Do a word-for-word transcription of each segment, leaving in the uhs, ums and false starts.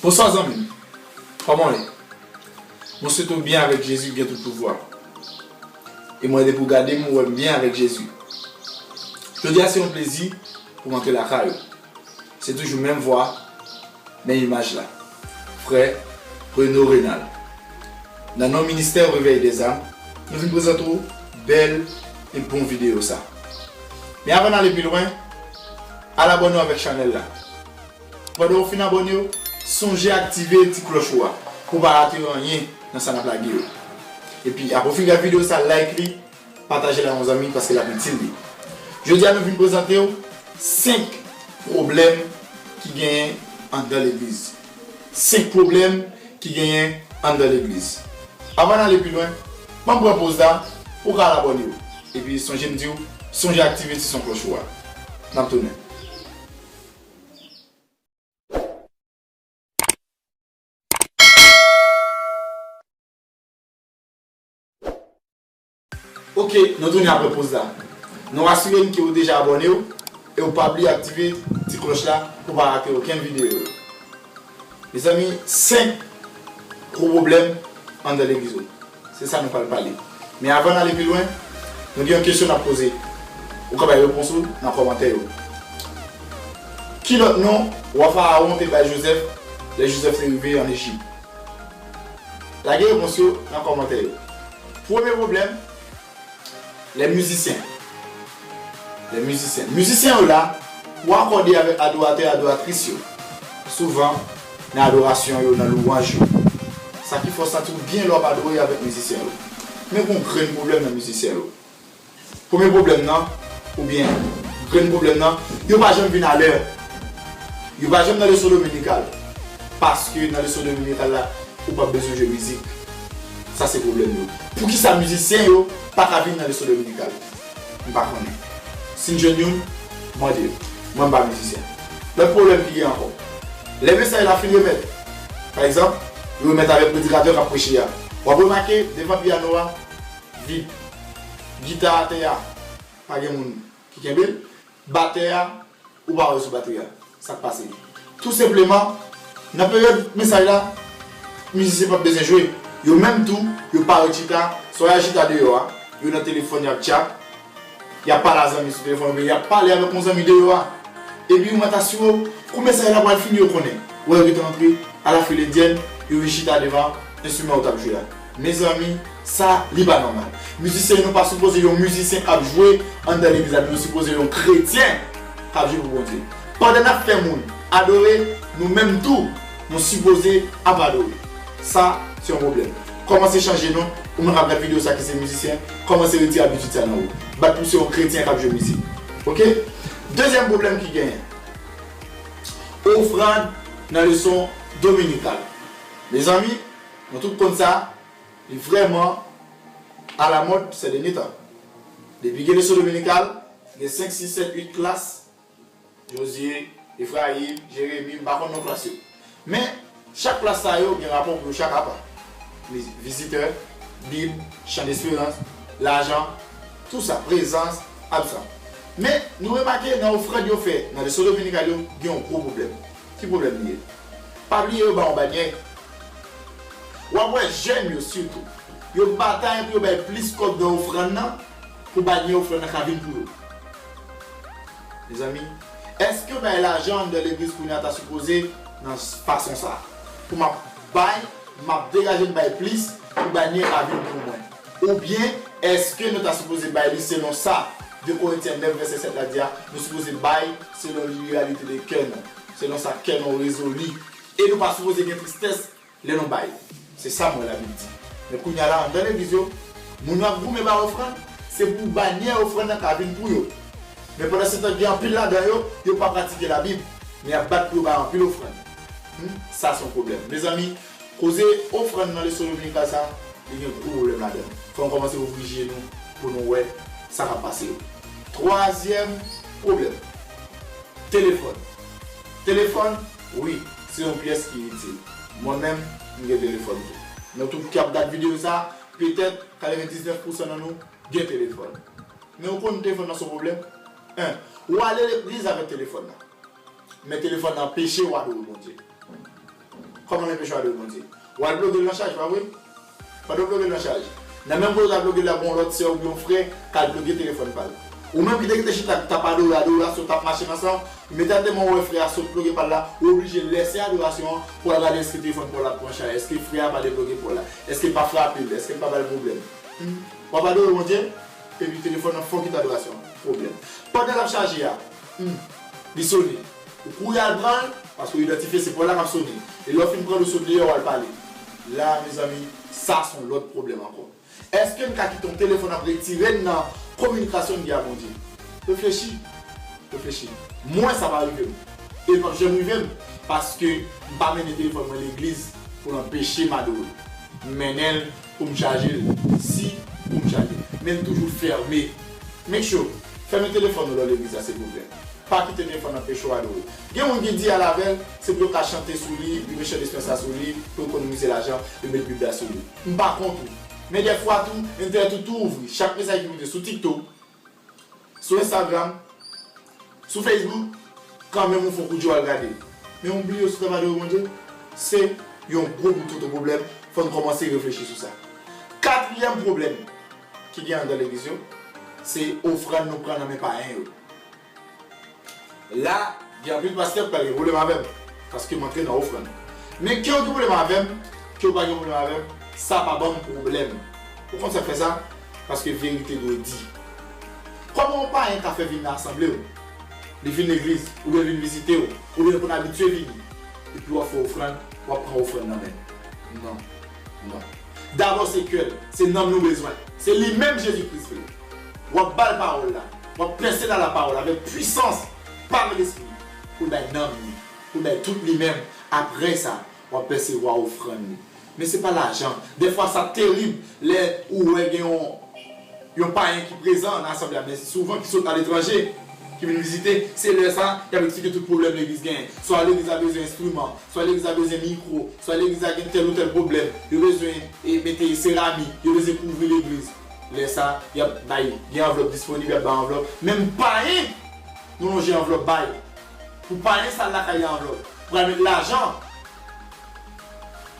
Bonswa zanmi m, kòman w ye? Mwen swete w byen avèk Jezi ki gen tout pouvwa. E mwen rete pou gade m, ou wè m byen avèk Jezi. Jodi a se yon plezi pou m antre lakay ou. Se toujou menm vwa, menm imaj la. Frè Renaud Renald. Nan non ministè Réveil des Âmes, nou vin prezante w bèl e bon videyo sa. Men avan n ale pi lwen, al abòne w avèk chanèl la. Pandan w fin abòne w, sonje aktive ti klòch ou a pou w pa rate anyen nan sa n ap lage yo. Epi, apre w fin gade videyo sa, like li, pataje l ak yon zanmi paske l ap itil li. Jodi a, nou vin prezante w senk pwoblèm ki genyen anndan legliz. Senk pwoblèm ki genyen anndan legliz. Avan n ale pi lwen, ban m pran poz la pou w ka al abòne w. Epi sonje m di w, sonje aktive ti son klòch ou a. N ap tounen. Ok, nou tounen apre poz la. Nou asire n ke w deja abòne w e w pa bliye aktive ti klòch la pou w pa rate okenn videyo yo. Mezanmi, senk gwo pwoblèm anndan legliz yo. Se sa nou pral pale. Men avan n ale pi lwen, nou gen yon kesyon n ap poze. Ou ka bay repons ou nan kòmantè yo. Ki lòt non wa Farawon te bay Jozèf lè Jozèf te rive ann Ejip? Lage repons yo nan kòmantè yo. Premye pwoblèm, les musiciens. Les musiciens. Mizisyen yo la pou akòde avèk adoratè, adoratris yo. Souvan, nan adorasyon yo, nan lwanj yo. Sa ki fè w santi w byen lè w ap adore avèk mizisyen yo. Men gen yon grenn pwoblèm nan mizisyen yo. Premye pwoblèm nan, oubyen grenn pwoblèm nan, yo pa janm vin alè. Yo pa janm nan leson dominikal. Paske nan leson dominikal la, ou p ap bezwen jwe mizik. Sa se pwoblèm yo. Poukisa mizisyen yo pa ka vin nan leson dominikal? M pa konnen. Si n jwenn youn, mande yo. Mwen m pa mizisyen. Lòt pwoblèm ki gen ankò. Lè mesaj la fin remèt, pa egzanp, yo remèt avèk predikatè k ap preche a. W ap remake devan pyano a, vid. Gita atè a, pa gen moun ki kenbe l. Batè a, ou pa wè sou batri a. Sa k pase? Tou senpleman, nan peryòd mesaj la, mizisyen p ap bezwen jwe. Yo menm tou, yo pa ret chita, swa y al chita deyò a, yo nan telefòn, y ap tchat, y ap pale a zanmi sou telefòn, oubyen y ap pale avèk yon zanmi deyò a. Epi ou mèt asire w, kou mesaj la pral fini, yo konnen. Ou wè yo gentan antre, a la fil endyèn, yo vin chita devan enstriman yo t ap jwe a. Mezanmi, sa, li pa nòmal. Mizisyen, nou pa sipoze yon mizisyen k ap jwe anndan legliz la, men nou sipoze yon kretyen k ap jwe pou Bondye. Pandan n ap fè moun adore, nou menm tou, nou sipoze ap adore. Sa, se yon pwoblèm. Kòmanse chanje non. Ou menm k ap gad videyo sa ki se mizisyen, kòmanse retire abitid sa nan ou. Bat pou se yon kretyen k ap jwe mizik. Oke? Dezyèm pwoblèm ki genyen. Ofrann nan leson dominikal. Mezanmi, nou tout konn sa, li vrèman alamòd sè dènye tan. Depi gen leson dominikal, gen senk, sis, sèt, uit klas, Jozye, Efrayim, Jeremi, m pa konn non klas yo. Men, chak klas sa yo gen rapò pou yo chak apa. Vizitè, Bib, chan desperans, lajan, tou sa, prezans, absan. Men, nou remake nan ofrann yo fè nan leson dominikal yo, gen yon gwo pwoblèm. Ki pwoblèm li ye? Pa bliye yo ba yon banyè. W ap wè jèn yo sitou, yo batay pou yo bay plis kòb nan ofrann nan, pou banyè ofrann nan ka vin pou yo. Mezanmi, èske bay lajan anndan legliz kounye a ta sipoze nan fason sa a? Pou m ap bay, m ap degaje m bay plis pou banyè a vin pou mwen. Oubyen, èske nou ta sipoze bay li selon sa de Korentyen nèf vèsè sèt la di a, nou sipoze bay selon li reyalite de kè nou, selon sa kè nou rezoli. E nou pa sipoze gen tristès lè nou bay. Se sa m wè Labib di. Men kounye a la, anndan legliz yo, moun yo ap goumen bay ofrann, se pou banyè ofrann nan ka vin pou yo. Men pandansetan, gen anpil ladan yo, yo pa pratike Labib, men y ap bat pou yo bay anpil ofrann. Hmm, sa se yon pwoblèm. Mezanmi, koze ofrann nan leson dominikal sa, li gen gwo pwoblèm ladan l. Fò n kòmanse ouvri je nou pou nou wè sa k ap pase yo. Twazyèm pwoblèm. Telefòn. Telefòn, wi, se yon pyès ki itil. Mwen menm, m gen telefòn tou. Nou tout k ap gad videyo sa, petèt katrevendiznèf pousan nan nou gen telefòn. Men ou konn telefòn nan se yon pwoblèm? En, ou ale legliz avèk telefòn nan. Men telefòn nan anpeche w adore Bondye. Kòman l anpeche w adore Bondye? W al ploge l nan chaj, pa vre? Pandan w ploge l nan chaj, nan menm kote w t ap ploge l la, gen yon lòt sè oubyen yon frè k al ploge telefòn pa l. Ou menm ki te rete chita, k t ap adore adorasyon, t ap mache nan san w, imedyatèman w wè frè a sot ploge pa l la, ou oblije lèse adorasyon an pou w al gade èske telefòn pa w la pran chalè, èske frè a pa deploge pa w la, èske l pa frape l, èske l pa ba l pwoblèm. Hmm. W ap adore Bondye, epi telefòn nan fè w kite adorasyon an. Pwoblèm. Pandan l ap chaje a, hmm, li sone. Ou kouri al pran l, paske w idantifye se pa w la k ap sone. E lè w fin pran l, ou sot deyò, w al pale. La, mezanmi, sa se yon lòt pwoblèm ankò. Èske n ka kite yon telefòn ap retire n nan kominikasyon n gen ak Bondye? Reflechi. Reflechi. Mwen, sa pa rive m. E l p ap janm rive m, paske m pa mennen telefòn mwen legliz pou l anpeche m adore. M mennen l pou m chaje l. Si, pou m chaje l. Men l toujou fèmen. Make sure, fèmen telefòn ou lè w legliz la, silvouplè. Pa kite telefòn nan anpeche w adore. Gen moun ki di al avè l, se pou yo ka chante sou li, li met chan de Espérance la sou li, pou ekonomize lajan, li met Bib la sou li. M pa kont ou. Men dèfwa tou, entènèt ou tou ouvri. Chak mesaj ki moute sou TikTok, sou Instagram, sou Facebook, kanmenm ou fè yon kout je w al gade. Men ou bliye w sou travay de Bondye, se yon gwo bout foto pwoblèm, fò n kòmanse reflechi sou sa. Katriyèm pwoblèm ki gen anndan legliz yo, se ofrann nou pran nan men payen yo. La, gen anpil pastè k pral gen pwoblèm avè m, paske m antre nan ofrann. Men ke w gen pwoblèm avè m, ke w pa gen pwoblèm avè m, sa pa ban m pwoblèm. Ou konn sa k fè sa? Paske verite dwe di. Kòman yon payen ka fè vin nan asanble w? Li vin legliz, oubyen vin vizite w, oubyen konn abitye vini. Epi w ap fè ofrann, w ap pran ofrann nan men l. Non. Non. Dabò se kè l, se nanm nou bezwen. Se li menm Jezi Kris vle. W ap ba l pawòl la. W ap pèse la la pawòl avèk pwisans, pa avèk lespri. Pou l bay nanm li. Pou l bay tout li menm. Apre sa, w ap pèsevwa ofrann li. Men se pa lajan. Dèfwa sa terib lè ou wè gen yon, yon payen ki prezan nan asanble a, men souvan ki sot aletranje, ki vin vizite, se lè sa y ap eksplike tout pwoblèm legliz genyen. Swa legliz la bezwen enstriman, swa legliz la bezwen mikwo, swa legliz la gen tèl ou tèl pwoblèm, yo bezwen, e, mete seramik, yo bezwen kouvri legliz. Lè sa, y ap bay, gen anvlòp disponib, y ap bay anvlòp. Menm payen, nou lonje anvlòp bay. Pou payen sa lakay li anvlòp. Pral met lajan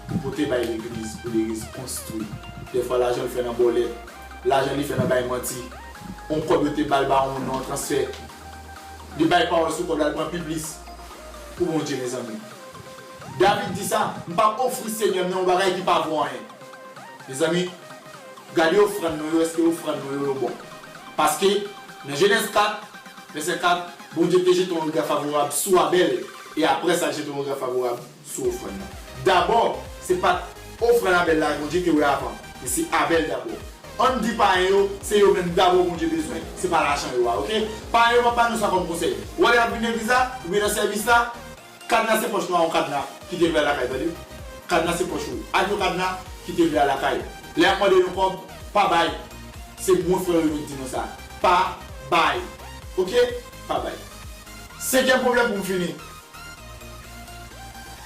pou pote bay legliz, pou legliz konstwi. Dèfwa lajan li fè nan bòlèt, lajan li fè nan bay manti. On kòb yo te ba l ba on non transfè. Li bay pawòl sou kòb la, li pran pi plis. Pou Bondye, mezanmi. David di sa, m p ap ofri Senyè m nan yon bagay ki pa vo anyen. Mezanmi, gade ofrann nou yo, èske ofrann nou yo, yo bon? Paske, nan Jenèz kat, vèsè kat, Bondye te jete yon rega favorab sou Abèl, e apre sa, l jete yon rega favorab sou ofrann nan. Dabò, se pa t ofrann Abèl la Bondye te wè avan, men se Abèl dabò. Ann di payen yo, se yo menm dabò Bondye bezwen, se pa lajan yo a, oke? Payen yo p ap ba nou sa kòm konsèy. Ou wè lè n ap vin legliz la, oubyen nan sèvis la, kadna se pòch nou a, yon kadna, kite l vle al lakay, tande. Kadna se pòch ou. Ak yon kadna, kite l vle al lakay. Lè y ap mande nou kòb, pa bay. Se mwen, frè yo, ki di nou sa. Pa bay. Oke? Pa bay. Senkyèm pwoblèm pou m fini.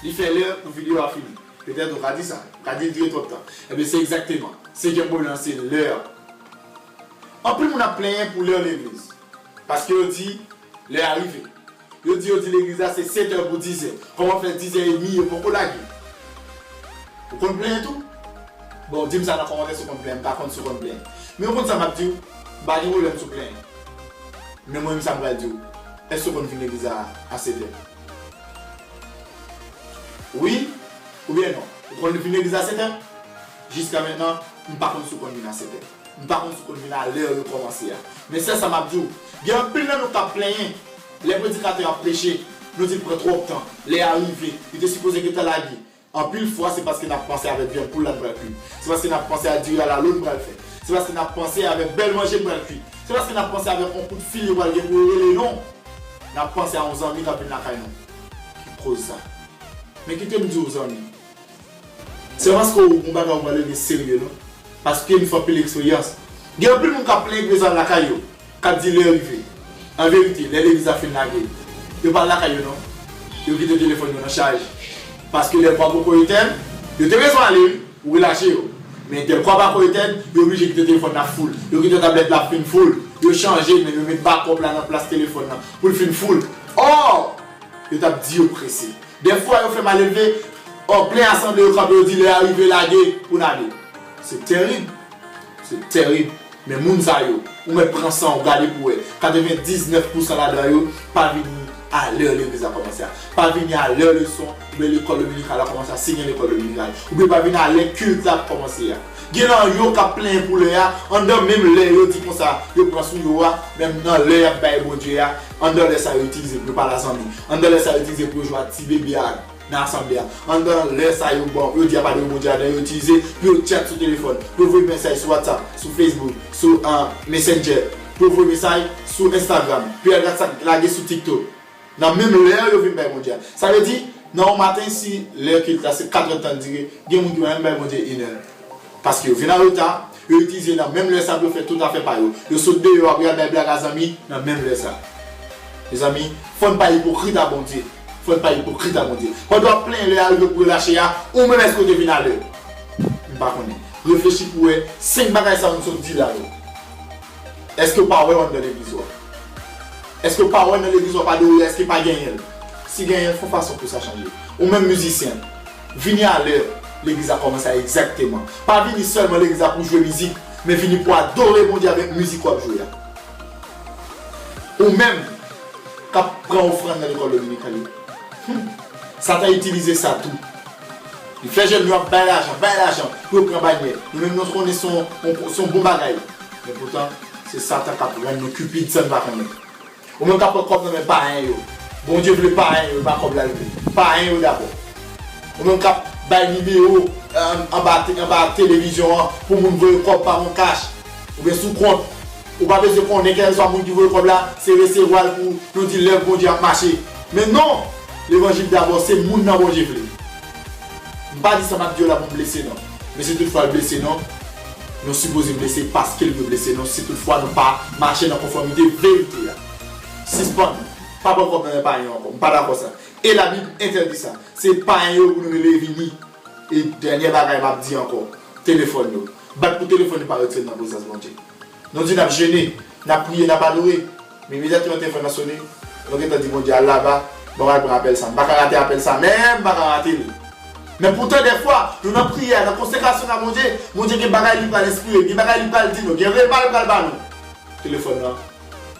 Li fè lè pou videyo a fini. Petèt ou ka di sa. Ou ka di l dire twòp tan. Ebyen, se egzakteman. Senkyèm pwoblèm nan, se lè. Anpil moun ap plenyen pou lè legliz. Paske yo di, lè a rive. Yo di, yo di legliz la se sèt è pou dizè. Kòman fè dizè edmi yo poko lage? Ou konn plenyen tou? Bon, di m sa nan kòmantè si w konn plenyen. M pa konn si w konn plenyen. Men ou konn sa m ap di w? M pa gen pwoblèm si w plenyen. Men mwen menm sa m pral di w. Èske w konn vin legliz la a sèt è? Wi oubyen non? Ou konn vin legliz a sèt è? Jiska mentnan, m pa konn si w konn vin a sèt è. M pa konn si w konn vin a lè yo kòmanse a. Men sèl sa m ap di w, gen anpil nan nou k ap plenyen lè predikatè ap preche, nou di l pran twòp tan. Lè a rive, li te sipoze gentan lage. Anpil fwa, se paske n ap panse avèk vyann poul la n pral kuit. Se paske n ap panse a diri alalou n pral fè. Se paske n ap panse avèk bèl manje n pral kuit. Se paske n ap panse avèk yon kout fil yo pral gen pou yo rele nou. N ap panse a yon zanmi k ap vin lakay nou ki koz sa. Men kite m di w, zanmi, se pa paske w gon bagay ou pral regle serye, non. Paske m fè anpil eksperyans. Gen anpil moun k ap plenyen k bezwen al lakay yo, k ap di lè rive. An verite, lè legliz la fin lage, yo pa al lakay yo, non. Yo kite telefòn yo nan chaj. Paske lè kwa poko etèn, yo te bezwen ale, wi, ou relache yo. Men dèlkwa pako etèn, yo oblije kite telefòn nan foul. Yo kite tablèt la fin foul. Yo chanje, men yo met bakòp la nan plas telefòn nan pou l fin foul. Ò! Yo t ap di yo prese. Dèfwa yo fè malelve, An plen asanble yo kanpe, yo di lè a rive, lage pou n ale. Se tèrib. Se tèrib. Men moun sa yo, ou mèt pran san w, gade pou w wè. Katrevendiznèf pousan ladan yo pa vini a lè legliz la kòmanse a. Pa vini a lè leson oubyen lekòl dominikal la kòmanse a, si gen lekòl dominikal. Oubyen pa vini a lè kilt la ap kòmanse a. Gen nan yo k ap plenyen pou lè a, anndan menm lè yo di konsa, yo pran sou yo a, menm nan lè y ap bay Bondye a, anndan lè sa yo itilize pou yo pale a zanmi. Anndan lè sa yo itilize pou yo jwe ak ti bebe a nan asanble a. Anndan lè sa yo, bon, yo di y ap adore Bondye ladan, yo itilize pou yo tchat sou telefòn, pou yo voye mesaj sou WhatsApp, sou Facebook, sou, ah, Messenger, pou yo voye mesaj sou Instagram, pou y al gad sa k lage sou TikTok. Nan menm lè yo vin bay Bondye a. Sa vle di, nan yon maten, si lè kilt la se katrè tan l dire, gen moun ki pa menm bay Bondye inè. Paske yo vin an reta, yo itilize nan menm lè sa pou yo fè tout afè pa yo. Yo sot deyò, apre y al bay blag a zanmi nan menm lè sa. Mezanmi, fò n pa ipokrit a Bondye. Fò n pa ipokrit a Bondye. Pandan w ap plenyen lè a rive pou relache a, ou menm èske w te vin alè? M pa konnen. Reflechi pou w wè senk bagay sa yo m sot di la yo. Èske w pa wè yo anndan legliz ou a? Èske w pa wè nan legliz ou a pa adore, èske pa genyen l? Si genyen l, fè yon fason pou sa chanje. Ou menm mizisyen, vini alè legliz la kòmanse a egzakteman. Pa vini sèlman legliz la pou jwe mizik, men vini pou adore Bondye avèk mizik w ap jwe a. Ou menm k ap pran ofrann nan lekòl dominikal yo. Hmm. Satan itilize sa tou. Li fè jèn yo ap bay lajan, bay lajan pou yo pran banyè. Nou menm nou konnen se yon, se yon bon bagay. Men poutan, se Satan k ap rann nou cupid san n pa konnen. Ou menm k ap pran kòb nan men payen yo. Bondye vle payen yo, e pa kòb la l vle. Payen yo dabò. Ou menm k ap bay nimewo, eh, anba, anba televizyon an pou moun voye kòb pa MonCash oubyen sou kont. Ou pa bezwen konnen kèlkeswa moun ki voye kòb la, se resevwa l pou nou di lèv Bondye ap mache. Men non! Levanjil dabò, se moun nan Bondye vle. M pa di sa m ap di yo la pou m blese non. Men si toutfwa l blese nou, nou sipoze blese paske l vle blese nou, si toutfwa nou pa mache nan konfòmite verite a. Sispann, pa pran kòb nan men payen yo ankò. M pa dakò sa. E Labib entèdi sa. Se payen yo pou nou rele vini. E dènyè bagay m ap di ankò, telefòn yo. Bat pou telefòn yo pa retire n nan prezans Bondye. Nou di n ap jene, n ap priye, n ap adore. Men imedyatman telefòn nan sone, nou gentan di Bondye al laba, bon, m al pran apèl sa. M pa ka rate apèl sa, menm m pa ka rate l. Men poutan dèfwa, nou nan priyè, nan konsekrasyon nan Bondye, Bondye gen bagay li pral enspire, gen bagay li pral di nou, gen rema li pral ba nou. Telefòn nan,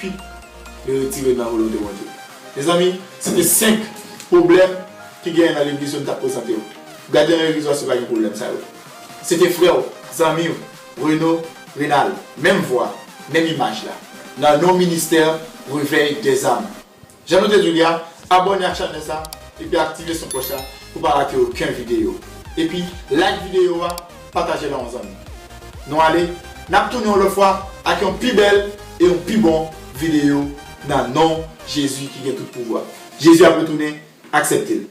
pip, li retire nan volonte Bondye. Mezanmi, se te senk pwoblèm ki genyen nan legliz yo m t ap prezante w. Gade nan legliz ou a si pa gen pwoblèm sa yo. Se te frè w, zanmi w, Reno, Renald, menm vwa, menm imaj la. Nan non ministè Réveil des âmes. Jan nou te di w li a, abòne ak chanèl sa, epi aktive son klòch la pou pa rate okenn videyo. Epi, like videyo a, pataje l a yon zanmi. Nou ale, n ap tounen yon lòt fwa ak yon pi bèl e yon pi bon videyo nan non Jezi ki gen tout pouvwa. Jezi ap retounen, aksepte l.